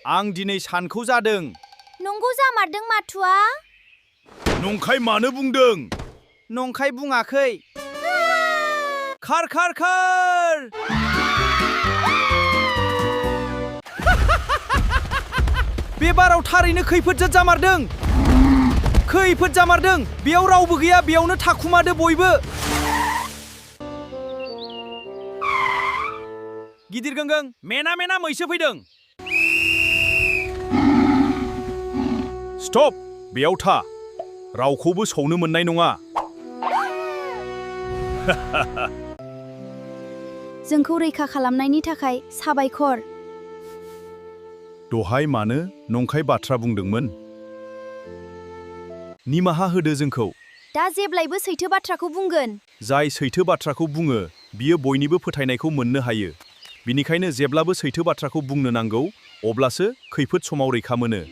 आं दिनै सानखौ जादों। नंगौ जामारदों माथुआ? नंखाय मानो बुंदों? नंखाय बुङाखै। खार खार खार! बे बाराव थारैनो खैफोद जामारदों। खैफोद जामारदों। बेयाव रावबो गैया, बेयावनो थाखुमादो बयबो। गिदिर गोंगों, मेना मेना मैसो फैदों। स्टप! बेयाव था। रावखौबो सौनो मोननाय नङा। जोंखौ रैखा खालामनायनि थाखाय साबायखर। दहाय मानो नंखाय बाथ्रा बुंदोंमोन? निमाहा होदो जोंखौ। दा जेब्लायबो सैथो बाथ्राखौ बुंगोन। जाय सैथो बाथ्राखौ बुङो, बियो बयनिबो फोथायनायखौ मोननो हायो। बिनिखायनो जेब्लाबो सैथो बाथ्राखौ बुंनो नांगौ, अब्लासो खैफोद समाव रैखा मोनो।